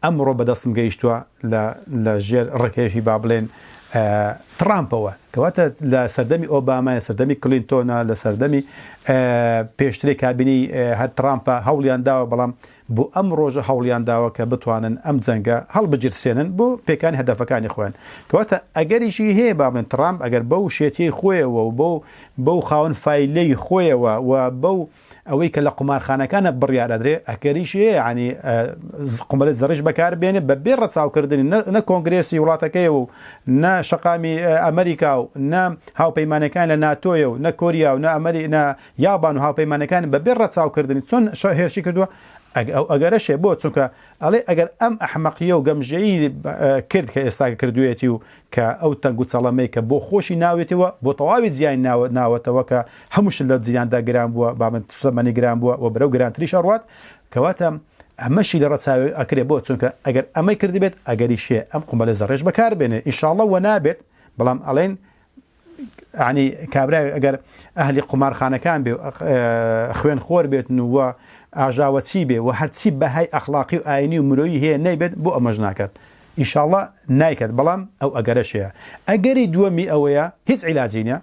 ئەمڕۆ بەدەستم گەیشتووە لە لە ژێر ڕکێفی با بڵێن تڕامپەوە کەواتە لە سەردەمی ئۆباما لە سەردەمی کلینتۆنە لە سەردەمی پێشتری کابینی هەر ترامپە هەوڵیان داوە بەڵام بۆ ئەم ڕۆژە هەوڵیان داوە کە بتوانن ئەم جەنگە هەڵبگیرسێنن بۆ پێکانی هەدەفەکانی خۆیان کەواتە ئەگەریشی هەیە با بڵێن ترامپ ئەگەر بەو شێتیەی خۆیەوە و بەو بەو خاوەن فایلەی خۆیەوە و بەو ئەوەی کە لە قومارخانەکانە بڕیار ئەدرێ ئەگەریش هەیە یانی قومبەلەی زەڕیش بەکار بێنێ بە بێ ڕەچاوکردنی نە کۆنگرێسی وڵاتەکەی و نە شەقامی ئەمریکا و نە هاوپەیمانەکان لە ناتۆیە و نە کۆریا و نە ئەمری نە یابان و هاوپەیمانەکان بە بێ ڕەچاوکردنی چۆن هێرشی کردووە ئەو ئەگەرەشێ بۆ چونکە ئەڵێ ئەگەر ئەم ئەحمەقیە و گەمژەیی کرد کە ئێستا کردوێتی و کە ئەو تەنگ و چەڵەمەی کە بۆ خۆشی ناوێتەوە بۆ تەواوی جیهانی ناوەتەوە کە هەموو شت لە جیهاندا گران بووە بابن سوتەمەنی گران بووە و بەرەو گرانتریش ئەڕوات کەواتە ئەمەشی لە ڕەچاوی ئەکرێ بۆ چونکە ئەگەر ئەمەی کردبێت ئەگەریشێ ئەم قومبەلە زەڕێش بەکار بێنێ ئینشاڵڵە وە نابێت بەڵام ئەڵێن عنی کابرا ئەگەر ئەهلی قومارخانەکان بێ خوێن خۆر بێتن و ئاژاوەچی بێ و هەرچی بەهای ئەخلاقی و ئاینی و مرۆیی هەیە نەیبێت بۆ ئەمەش ناکات ئیشاڵڵا نایکات بەڵام ئەو ئەگەرەش هەیە ئەگەری دووەمی ئەوەیە هیچ عیلاجی نیە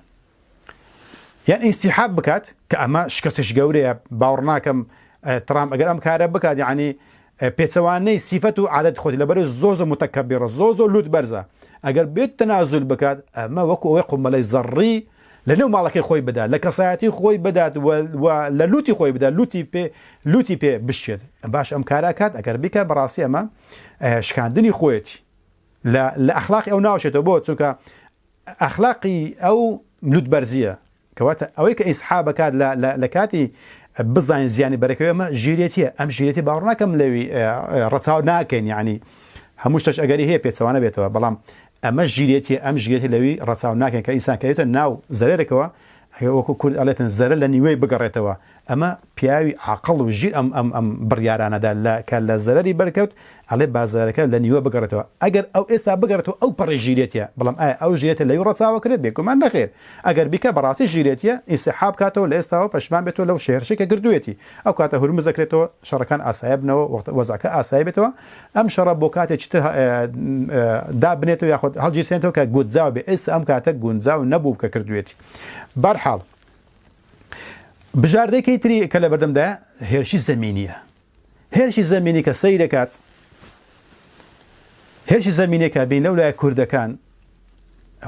یان ئینسیحاب بکات کە ئەمە شکستش گەورەیە باوەڕ ناکەم ترامپ ئەگەر ئەم کارە بکات یعنی پێچەوانەی سیفەت و عادەت خۆتی لەبەر زۆ زۆ متەکەبیڕە زۆ زۆ لوت بەرزە ئەگەر بێت تەنازول بکات ئەمە وەکو ئەوەی قومبەلەی زەڕی لە نێو ماڵەکەی خۆی بدات لە کەسایەتی خۆی بدات و لە لوتی خۆی بدات لوتی پێ لوتی پێ بشێت باش ئەم کارە کات ئەگەر بیکە بەڕاستی ئەمە شکاندنی خۆیەتی لە لە ئەخلاقی ئەو ناوچێتەوە بۆ چونکە ئەخلاقی ئەو لوت بەرزیە کەواتە ئەوەی کە ئیسحا بکات لە لە کاتی بزانین زیانی بەرەکەوێ ئەمە ژیرێتیە ئەم ژیرێتی باوەڕ ناکەم لەوی ڕەچاو ناکەین یعنی هەموو شتەش ئەگەری هەیە پێچەوانە بێتەوە بەڵام ئەمە ژیرێتی ئەم ژیرێتی لەوی ڕەچاو ناکەین کە ئینسان کەوێتە ناو زەرەرێکەوە وەکو کورد ئەڵێتن زەرەر لە نیوەی بگەڕێتەوە ئەمە پیاوی عاقڵ و ژیر ئەم ئەم ئەم بڕیارانەدا لە کە لە زەرەری بەرکەوت ئەڵێ با زەرەرەکە لە نیوە بگەڕێتەوە ئەگەر ئەو ئێستا بگەڕێتەوە ئەو پەڕی ژیرێتیە بەڵام ئایا ئەو ژیرێتە لەوی ڕەچاوە کرێت بێگومان نەخێر ئەگەر بیکا بەڕاستی ژیرێتیە ئینسحاب بکاتەوە لە ئێستاوە پەشیمان بێتەوە لەو هێرشەی کە کردوویەتی ئەو کاتە هورمز ئەکرێتەوە شەڕەکان ئاسایی بنەوە وەزعەکە ئاسایی بێتەوە ئەم شەڕە بۆ کاتێکی تر دابنێتەوە یاخود هەڵگیرسێنێتەوە کە گونجاو بێ ئێستا ئەم کاتە گونجاو نەبوو کە کردوویەتی بەرحاڵ بژاردەکەی تری کە لە بەردەمدایە هێرشی زەمینیە. هێرشی زەمینی کە سەیرەکات هێرشی زەمینێکە بین لەو لای کوردەکان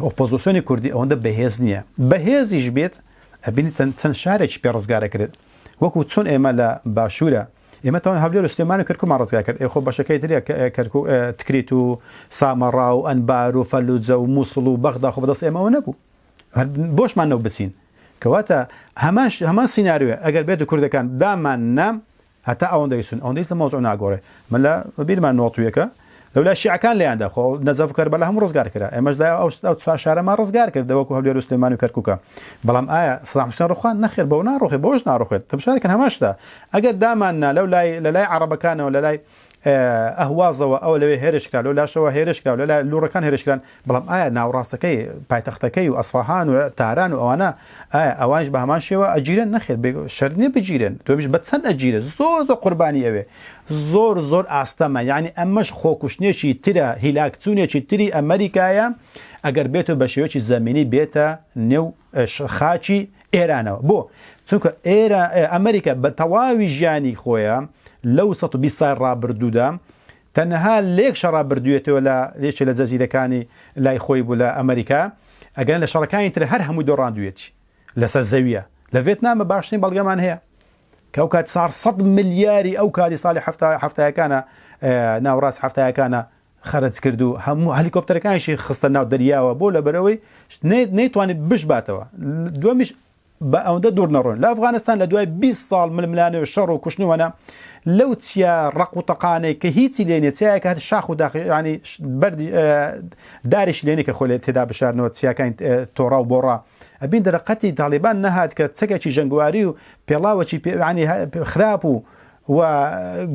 ئۆپۆزیسیۆنی کوردی ئەوەندە بەهێز نییە بەهێزیش بێت ئەبینی چەند شارێکی پێ ڕزگارەکرێت وەکو چۆن ئێمە لە باشوورە ئێمە تاوان هەولێر و سلێمانی و کەرکوکمان ڕزگار کرد، ئێ خۆ بەشەکەی تری کەرکوک تکریت و سامەڕا و ئەنبار و فەلوجە و موسڵ و بەغدا خۆ بەدەست ئێمەوە نەبوو هەر بۆشمان نەو بچین کەواتە هەمان هەمان سیناریۆ ئەگەر بێت و کوردەکان دامان نا هەتا ئەوەندەی سون ئەوەندەی لە مەوزوع ناگۆڕێ من لە بیرمان نۆتویەکە لەولا شیعەکان لێیاندا خۆ نەجەف و کەربەلا هەموو ڕزگار کرا ئێمەش لای ئەو ئەو چوار شارەمان ڕزگار کرد وەکو هەولێر و سلێمانی و کەرکوکە بەڵام ئایا سەدام حوسێن ڕوخان نەخێر بەوە ناڕوخێ بەوەش ناڕوخێت تەماشا دەکەن هەمان شتە ئەگەر دامان نا لەو لای لە لای عەڕەبەکانەوە لە لای ئەهوازەوە ئەوە لەوێ هێرش کرا لەو لاشەوە هێرش کرا لە لای لوڕەکان هێرش کران بەڵام ئایا ناوەڕاستەکەی پایتەختەکەی و ئەسفەهان و تاران و ئەوانە ئایا ئەوانیش بە هەمان شێوە ئەگیرێن؟ نەخێر بێ شەرت نییە بگیرێن دومیش بە چەند ئەگیرێ زۆر زۆر قوربانی ئەوێ زۆر زۆر ئاستەمە یعنی ئەمەش خۆکوشتنێکی ترە هیلاکچوونێکی تری ئەمریکایە ئەگەر بێت و بە شێوەیەکی زەمینی بێتە نێو خاکی ئێرانەوە بۆ چونکە ئێرە ئەمریکا بە تەواوی ژیانی خۆیە لەو 120 سال ڕابردوودا تەنها لەیەک شەڕا بردویەتەوە لە یەکێ لە جەزیرەکانی لای خۆی بوو لە ئەمریکا ئەگەر لە شەڕەکانی تر هەر هەمووی دۆڕاندویەتی لەسەر زەویە لە ڤێتنامە باشترین بەڵگەمان هەیە کە ئەو کات 400 ملیاری ئەو کاتی ساڵی هەفتایەکانە ناوڕاست هەفتایەکانە خەرج کرد و هەموو هەلیکۆپتەرەکانیشی خستە ناو دەریاوە بۆ لەبەرەوەی نەیتوانێت بشباتەوە دومیش با ئەوەندە دوور نەڕۆین، لە ئەفغانستان لە دوای 20 ساڵ ململانێ و شەڕ و کوشتن و وانە، لەو چیا ڕەق و تەقانەی کە هیچی لێ نیە، چیایەکە هەر شاخ و داخ یانی بەردی داریشی لێ نیە کە خۆی لێ تێدا بشارنەوە، چیاکانی تۆڕا و بۆڕا، ئەبین دەرەقەتی تاڵیبان نەهات کە چەکێکی ژەنگواری و پێڵاوەکی پێ یانی خراپ و و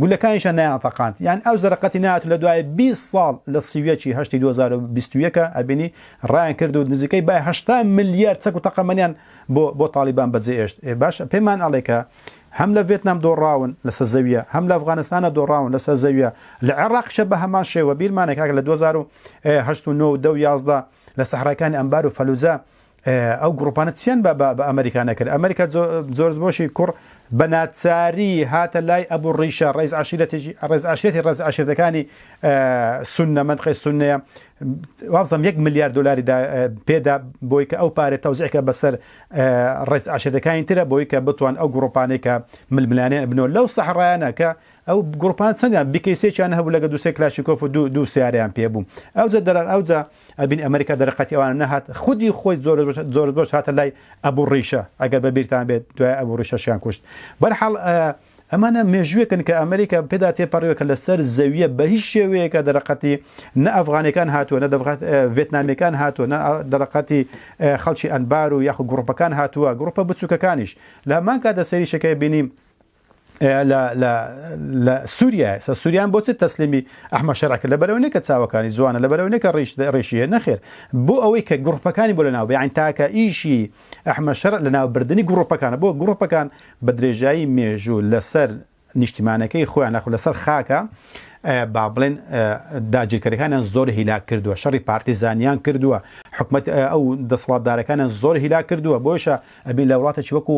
گولەکانیشیان نەیانتەقاند یان ئەو زەرەقەتی نەهات و لە دوای 20 ساڵ لە 31 ی هەشتی 2021 ئەبینی ڕایان کرد و نزیکەی بای 80 ملیار چەک و تەقەمەنیان بۆ بۆ تاڵیبان بەجێ ئێشت ئێ باش پێمان ئەڵێ کە هەم لە ڤێتنام دۆڕاون لەسەر زەویە هەم لە ئەفغانستانە دۆڕاون لەسەر زەویە لە عێراقیشە بە هەمان شێوە بیرمانە کاکە لە 2008 و 9 و 10 و 11 لە سەحراکانی ئەنبار و فەلوجە ئەو گروپانە چیان بە بە ئەمریکا نەکرد ئەمریکا جۆرج بۆشی کوڕ بە ناچاری هاتە لای ئەبوو ڕیشە ڕێز عشیرەتێکی ڕێز عشیرەتی ڕێز عشیرەتەکانی سوننە مەنتقەی سوننەیە وابزانم یەک ملیار دلاری پێدا بۆی کە ئەو پارێ تەوزیعکە بەسەر ڕێز عشیرەتەکانی ترە بۆی کە بتوان ئەو گروپانەی کە ململانێ بنەوە لەو سەحڕایانە کە ئەو گروپان چەندیان بیکەیسێکیان هەبوو لەگە دوسێ کلاشینکۆف و دوو دوو سیارەیان پێ بوو ئەوجا دەرە ئەوجا ئەبین ئەمریکا دەرەقەتی ئەوانە نەهات خودی خۆی زۆر زۆر بۆش هاتە لای ئەبوو ڕیشە ئەگەر بە بیرتان بێت دوای ئەبوو ڕیشەشیان کوشت بەرحاڵ ئەمانە مێژوویەکن کە ئەمریکا پێدا تێپەڕیوە کە لەسەر زەویە بە هیچ شێوەیەکە دەرەقەتی نە ئەفغانەکان هاتووە نە ڤێتنامیەکان هاتووە نە دەرەقەتی خەڵکی ئەنبار و یاخو گروپەکان هاتووە گروپە بچووکەکانیش لە هەمان کاتدا سەیریشەکەی بینی لە لە لە سووریا سە سووریان بۆ چ تەسلیمی ئەحمە شەرع کرد لەبەرەوە نییە کە چاوەکانی جوانە لەبەرەوە نییە کە ڕیش ڕیشی هەیە نەخێر بۆ ئەوەی کە گروپەکانی بۆ لەناو یان تاکە ئیشی ئەحمە شەرع لەناوبردنی گروپەکانە بۆ گروپەکان بە درێژایی مێژوو لەسەر نیشتیمانەکەی خۆیان ناخو لەسەر خاکە با بڵێن داگیرکەرەکانیان زۆر هیلاک کردووە شەڕی پارتیزانیان کردووە حکومت ئەو دەسەڵاتدارەکانیان زۆر هیلاک کردووە بۆیشە ئەبین لە وڵاتێکی وەکو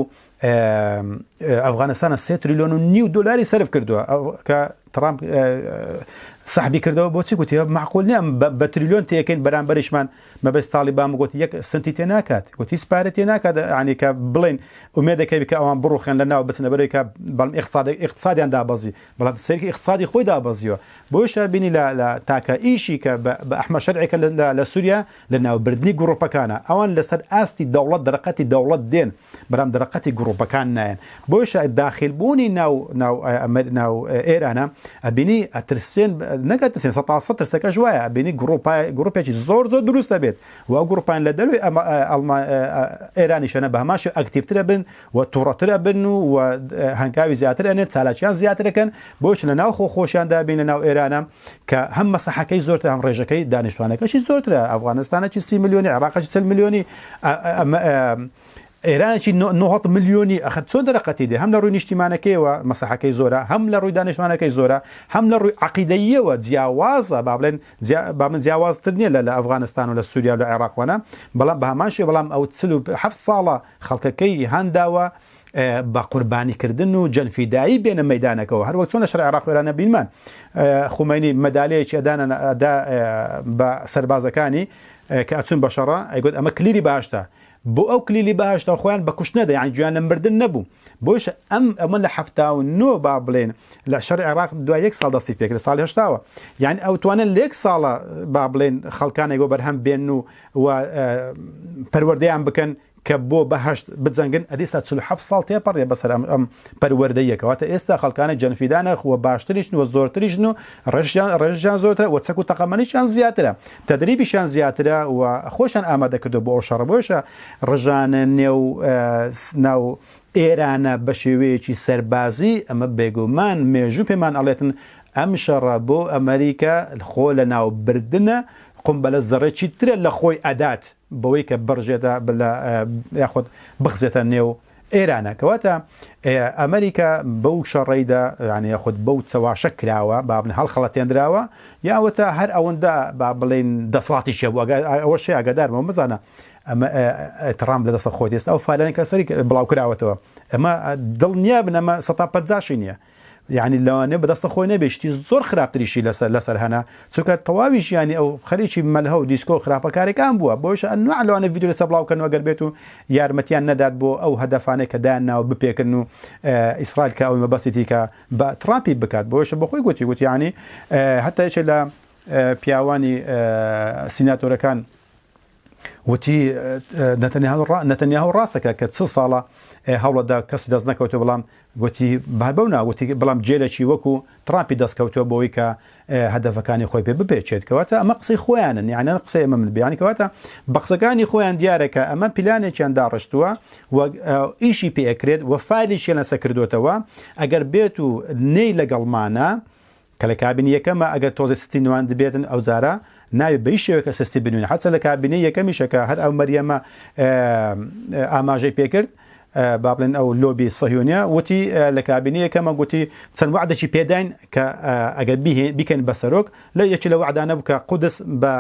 ئەفغانستانە سێ تریلیۆن و نیو دلاری سەرف کردووە کە ترامپ سەحبی کردەوە بۆچی گوتی معقول نییە بە تریلیۆن تێکەین بەرامبەریشمان مەبەست تاڵیبان گوتی یەک سنتی تێ ناکات گوتی هیچ پارە تێ ناکات ینی کە بڵێن ئومێدەکەی کە ئەوان بڕوخێن لە ناو بچنە بەرەی کە بەڵام اقتصادیان دابەزی بەڵام سەیرکە اقتصادی خۆی دابەزیوە بۆیشە بینی لە تاکە ئیشی کە بە ئەحمە شەرعێکە لە سووریا لە ناوبردنی گروپەکانە ئەوان لەسەر ئاستی دەوڵەت دەرەقەتی دەوڵەت دێن بەڵام دەرەقەتی گروپەکان نایەن بۆیشە داخل بوونی ناو ناو ناو ئێرانە ئەبینی ئەترسێن نەک ئەترسێن سە تا سە ترسەکەش وایە ئەبینی گروپا گروپێکی زۆر زۆر دروست دەبێت و ئەو گروپان لە دەروی ئێرانیشەنە بە هەمان شێوە ئەکتیڤترە بن و توڕەترە بن و هەنگاوی زیاتر ئەنێن چالاکیان زیاترەکەن بۆیش لە ناو خۆ خۆشیان دابین لە ناو ئێرانە کە هەم مەساحەکەی زۆرترە هەم ڕێژەکەی دانیشتوانەکەشی زۆرترە ئەفغانستانەکی 30 ملیۆنی عێراقەکی 40 ملیۆنی ئێرانێکی 900 ملیۆنی ئەخە چۆن دەرەقەتی دێ هەم لە ڕووی نیشتیمانەکەیەوە مەساحەکەی زۆرە هەم لە ڕووی دانیشتوانەکەی زۆرە هەم لە ڕووی عەقیدەییەوە جیاوازە با بڵێن با بڵێن جیاوازتر نییە لە لە ئەفغانستان و لە سووریا و لە عێراقوانە بەڵام بە هەمان شێوە بەڵام ئەو 47 ساڵە خەڵکەکەی هانداوە. بە قوربانی کردن و جەنفیدایی بێنە مەیدانەکەوە هەروەک چۆن لە شەڕی عێراق و ئێرانە بینمان خومەینی مەدالەیەکی ئەدانە ئەدا بە سەربازەکانی کە ئەچون بە شەڕە ئەیگوت ئەمە کلیلی بەهەشتە بۆ ئەو کلیلی بەهەشتە خۆیان بە کوشت نەدا یان گویان لە مردن نەبوو بۆیش ئەم ئەمە لە 79 با بڵێن لە شەڕی عێراق دوای یەک ساڵ دەستی پێکرد ساڵی هەشتاوە یعنی ئەو توانن لە یەک ساڵە با بڵێن خەڵکانێک بۆ بەرهەم بێن و و پەروەردەیان بکەن کە بۆ بەهەشت بجەنگن، ئەدی ئێستا 47 ساڵ تێپەڕیە بەسەر ئەم ئەم پەروەردەییە، کەواتە ئێستا خەڵکانە جەنفیدانە و باشتریشن و زۆرتریشن و ڕێژیان ڕێژیان زۆرترە و چەک و تەقەمەنیشیان زیاترە، تەدریبیشیان زیاترە و خۆشیان ئامادە کردووە بۆ ئەو شەڕە، بۆیەشە ڕژانە نێو ناو ئێرانە بە شێوەیەکی سەربازی، ئەمە بێگومان مێژوو پێمان ئەڵێتن ئەم شەڕە بۆ ئەمریکا خۆ لەناوبردنە، قومبەلە زەڕێکی ترە لە خۆی ئەدات. بەوەی کە بڕژێتە لە یاخود بخزێتە نێو ئێرانە کەواتە ئەمریکا بەو شەڕەیدا یعنی یاخود بەو چەواشە کراوە با بڵێن هەڵخەڵەتێنراوە یاوەتە هەر ئەوەندە با بڵێن دەسەڵاتی شێ بوو ئەوەشی ئاگادارمەوە بزانە ئەمە ترامپ لە دەستە خۆی دێست ئەو فالانە کە سەری بڵاو کراوەتەوە ئەمە دڵنیا بن ئەمە سەتا پەنجاشی نییە یانی لەوانەیە بەدەستە خۆی نەبێ شتی زۆر خراپتریشی لەسەر لەسەر هەنا چونکە تەواوی ژیانی ئەو خەریکی مەلهە و دیسکۆ و خراپەکارەکان بووە بۆیش ئەنواع لەوانە ڤیدیۆ لەسەر بڵاو کەن ئەگەر بێت و یارمەتیان نەدات بۆ ئەو هەدەفانەی کە دایان ناوە بپێکن و ئیسرائیل کە ئەوی مەبەستیتی کە بە ترامپی بکات بۆیش بە خۆی گوتی گوتی یانی هەتا یەکێ لە پیاوانی سیناتۆرەکان وتی نەتەنیاهۆ ڕاستەکە کە چ ساڵە هەوڵەدا کەسی دەست نەکەوتو بەڵام گوتی بەو ناوتی بەڵام جێلێکی وەکو ترامپی دەستکەوتووە بۆی کە هەدەفەکانی خۆی پێ بپێچێت کەواتە ئەمە قسەی خۆیانن یانە قسەی ئەمە من بیانی کەواتە بە قسەکانی خۆیان دیارە کە ئەمە پلانێکیان داڕشتووە و ئیشی پێکرێت و فایلیشیان لەسەر کردوتەوە ئەگەر بێت و نەی لەگەڵمانە کە لە کابینی یەکەمە ئەگەر تۆزێ سستی نواندبێتن ئەوجارە نابێ بە هیچ شێوەیەک سستی بنوێنێ حەتە لە کابینەی یەکەمیشە کە هەر ئەو مەریەمە ئاماژەی پێکرد با بڵێن ئەو لۆبی سەهیۆنیە وتی لە کابینی یەکەمە گوتی چەند وعدێکی پێداین کە ئەگەر بیکەن بە سەرۆک لە یەکی لە وعدانە بکە قودس بە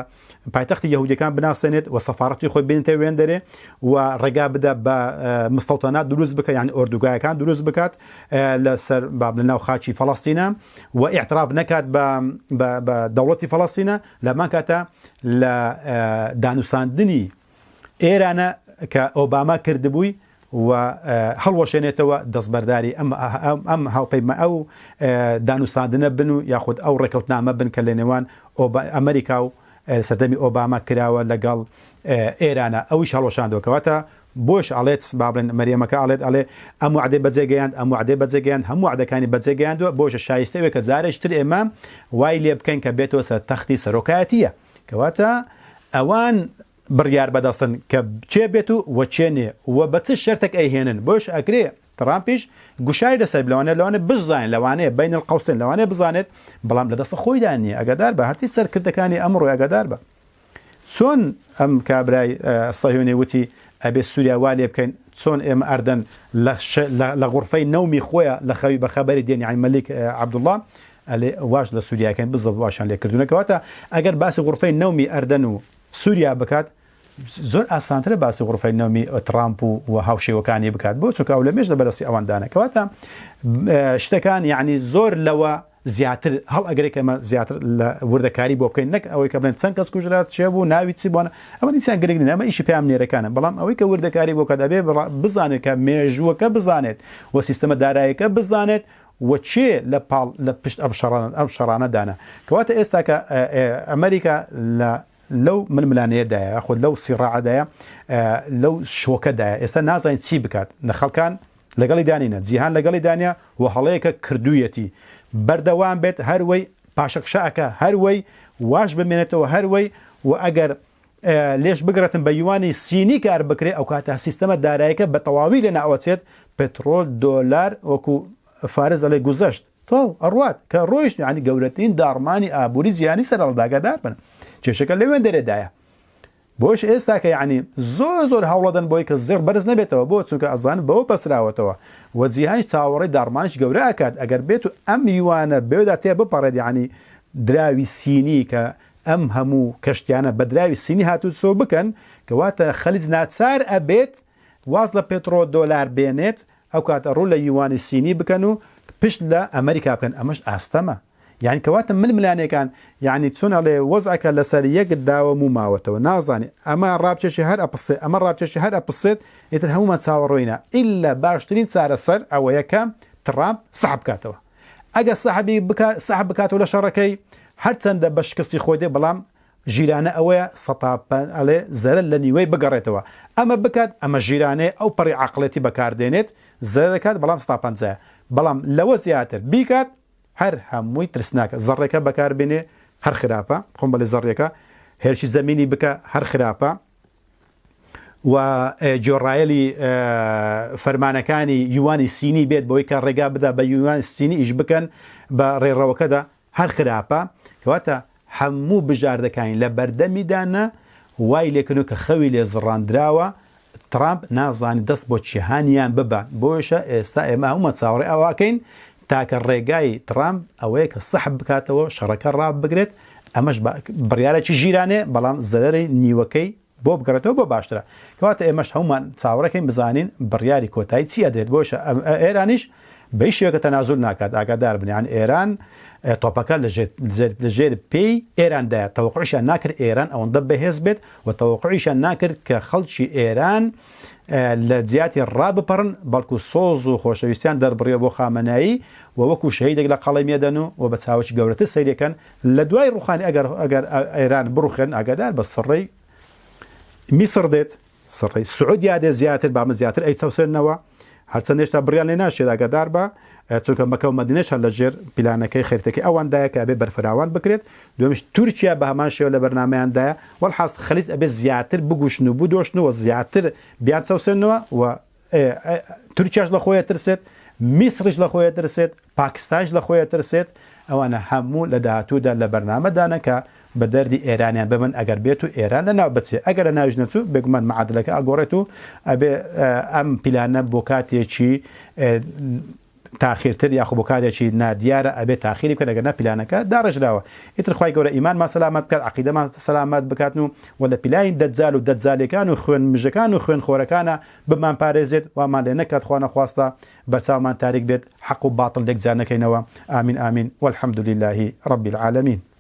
پایتەختی یەهودیەکان بناسێنێت و سەفارەتی خۆی بێنێتە وێندەرێ و ڕێگا بدا بە مستەوتەنات دروست بکە یعنی ئۆردوگایەکان دروست بکات لەسەر باب لە ناو خاکی فەڵەستینە و ئیعتراف نەکات بە بە دەوڵەتی فەڵەستینە لەمان کاتە لە دانوساندنی ئێرانە کە ئۆباما کردبووی و هەڵوەشێنێتەوە دەستبەرداری ئەم ئەم هاوپەیما ئەو دانوساندنە بن و یاخود ئەو ڕێکەوتنامە بن کە لە نێوان ئەمریکا و سەردەمی ئۆباما کراوە لەگەڵ ئێرانە ئەویش هەڵوەشاندەوە کەواتە بۆش ئەڵێت با بڵێن مەریەمەکە ئەڵێت ئەڵێ ئەم وعدەی بەجێگەیاند ئەم وعدەی بەجێگەیاند هەموو وعدەکانی بەجێگەیاندووە بۆشە شایستەوێ کە جارێکی تر ئێمە وای لێ بکەین کە بێتەوە سەر تەختی سەرۆکایەتیە کەواتە ئەوان بڕیار بەدەستن کە کێ بێت و وە کێ نێ و بە چ شەرتێک ئەیهێنن بۆیش ئەکرێ تڕامپیش گوشاری لەسەر لەوانەیە لەوانەیە بزانێت لەوانەیە بین القوسین لەوانەیە بزانێت بەڵام لە دەستە خۆیدا نییە ئەگەدار بە هەرچی سەرکردەکانی ئەمڕۆ ئەگەدار بە چۆن ئەم کابرای سەهیۆنی وتی ئەبێ سووریا وا لێ بکەین چۆن ئێمە ئەردەن لە غورفەی نەومی خۆیان لە خەوی بە خەبەری دێن یعنی مەلیک عەبدوڵڵا ئەلێ واش لە سووریاکەین بزڵ واشان لێ کردوونە کەواتە ئەگەر باسی غورفەی نەومی ئەردەن و سووریا بکات زۆر ئاسانترە باسی غورفەی نەومی ترامپ و و هاوشێوەکانی بکات بۆ چونکە ئەو لە مێژ لە بەرەسی ئەوان دانە کەواتە شتەکان یعنی زۆر لەوە زیاتر هەڵ ئەگرێت کە ئەمە زیاتر لە وردەکاری بۆ بکەین نەک ئەوەی کە بڵێن چەند کەس کوژرا چێ بوو ناوی چی بوون ئەمە دیسان گرنگ نییە ئەمە ئیشی پەیام نێرەکانە بەڵام ئەوەی کە وردەکاری بۆ کات ئەبێ بزانێت کە مێژووەکە بزانێت و سیستەمە دارایەکە بزانێت و کێ لە پاڵ لە پشت ئەم شەڕانە ئەم شەڕانە دانا کەواتە ئێستا کە ئەمریکا لە لەو ململانێیەدایە یاخود لەو سیڕاعەدایە لەو شۆکەدایە ئێستا نازانین چی بکات نە خەڵکان لەگەڵی دانینە جیهان لەگەڵی دانە و هەڵەیەکە کردوویەتی بەردەوام بێت هەروەی پاشەکشە ئەکا هەروەی واش بمێنێتەوە هەروەی و ئەگەر لێش بگرەتن بە یوانی سینی کار بکرێ ئەو کاتە سیستەمە دارایەکە بە تەواوی لێ ناوەچێت پترۆل دۆلار وەکو فارس ئەڵێ گوزەشت تەواو ئەڕوات کە ڕۆیشت یعنی گەورەترین داڕمانی ئابووری جیهانی سەرهەڵدا ئاگادار بن کێشەکە لەوێن دەرێدایە بۆش ئێستا کە یعنی زۆر زۆر هەوڵەدەن بۆی کە زێڕ بەرز نەبێتەوە بۆ چونکە ئەزان بەوە بەسراوەتەوە و جیهانیش چاوەڕێی داڕمانێکی گەورە ئەکات ئەگەر بێت و ئەم یوانە بەوێدا تێ بپەڕێت یعنی دراوی سینی کە ئەم هەموو کەشتیانە بە دراوی سینی هاتوچۆ بکەن کەواتە خەلیج ناچار ئەبێت واز لە پێترۆ دۆلار بێنێت. ئەو کاتە ڕوو لە یوانی سینی بکەن و پشت لە ئەمریکا بکەن، ئەمەش ئاستەمە. یانی کەواتە ململانێکان یانی چۆن ئەڵێ وەزعەکە لەسەر یەک داوە موو ماوەتەوە نازانی ئەمە ڕابکێشی هەر ئەپسێ ئەمە ڕابکێشی هەر ئەپسێت ئیتر هەموومان چاوەڕۆینە ئیلا باشترین چارەسەر ئەوەیە کە تڕامپ سەحب بکاتەوە ئەگەر سەحبی بکا سەحب بکاتەوە لە شەڕەکەی هەرچەندە بە شکستی خۆی دێ بەڵام ژیرانە ئەوەیە سەتا ئەڵێ زەرەر لە نیوەی بگەڕێتەوە ئەمە بکات ئەمە ژیرانەیە ئەو پەڕی عەقڵێتی بەکاردێنێت زەرەکات بەڵام سەتا پەنجایە بەڵام لەوە زیاتر بیکات هەر هەمووی ترسناکە زەڕێکە بەکار بێنێ هەر خراپە خۆم بەڵێ زەڕیەکە هێرشی زەمینی بکە هەر خراپە و جۆڕایەلی فەرمانەکانی یوانی سینی بێت بۆی کە ڕێگا بدا بە یوان سینی ئیش بکەن بە ڕێڕەوەکەدا هەر خراپە کەواتە هەموو بژاردەکانی لە بەردەمیدانە وای لێکردووە کە خەوی لێ زڕاندراوە ترامپ نازانێت دەست بۆ کیهانیان ببات بۆیشە ئێستا ئێمە هەموومان چاوەڕێ ئەوەکەین تاکە ڕێگای ترامپ ئەوەیە کە سەحب بکاتەوە شەڕەکە ڕابگرێت ئەمەش بڕیارێکی ژیرانەیە بەڵام زەرەری نیوەکەی بۆ بگەڕێتەوە بۆ باشترە کەواتە ئێمەش هەمومان چاوەڕێکەین بزانین بڕیاری کۆتایی چی ئەدرێت بۆیشە ئێرانیش بە هیچ شێوەیەکە تەنازول ناکات ئاگادار بن یان ئێران تۆپەکە لە ژێر پێی ئێراندایە تەوەقعیشیان ناکرد ئێران ئەوەندە بەهێز بێت و تەوەقعیشیان ناکرد کە خەڵکی ئێران لە جیاتی ڕابپەڕن بەڵکو سۆز و خۆشەویستیان دەربڕیوە بۆ خامەنایی و وەکو شەهیدێک لە قەڵەمیەدەن و و بە چاوەکی گەورەتر سەیرەکەن لە دوای ڕوخانی ئەگەر ئەگەر ئێران بڕوخێن ئاگادار بە سڕەی میسڕ دێت سڕەی سعودیا دێت زیاتر با من زیاتر ئەیچەوسێننەوە هەرچەند هێشتا بڕیان لێ ناشێت ئاگادار بە چونکە مەکە و مەدینەش هەر لەژێر پیلانەکەی خەریتەکەی ئەواندایە کە ئەبێ بەرفراوان بکرێت دومیش تورکیا بە هەمان شێوە لە بەرنامەیاندایە وەلحاس خەلیج ئەبێ زیاتر بگوشن و بدۆشن و زیاتر بیان چەوسێنەوە و تورکیاش لە خۆی ئەترسێت، میسڕیش لە خۆی ئەترسێت، پاکستانیش لە خۆی ئەترسێت، ئەوانە هەموو لە داهاتوودا لە بەرنامەدانە کە بە دەردی ئێرانیان ببن ئەگەر بێت و ئێران لە ناو بچێ، ئەگەر لە ناویش نەچوو بێگومان معادلەکە ئەگۆڕێت و ئەبێ ئەم پیلانە بۆ کاتێکی تاخیرتر یاخۆ بۆ کارێکی نادیارە ئەبێ تاخیری بکەن ئەگەر نا پیلانەکە داڕێژراوە ئیتر خوای گەورە ئیمانمان سەلامەت بکات عەقیدەمان سەلامەت بکات و وە لە پیلانی دەجال و دەجالەکان و خوێن مژەکان و خوێن خۆرەکانە بمان پارێزێت وامان لێ نەکات خوا نەخواستە بەرچاومان تاریک بێت حەق و باتڵ لێک جیا نەکەینەوە ئامین ئامین والحمد للە رب العالمین.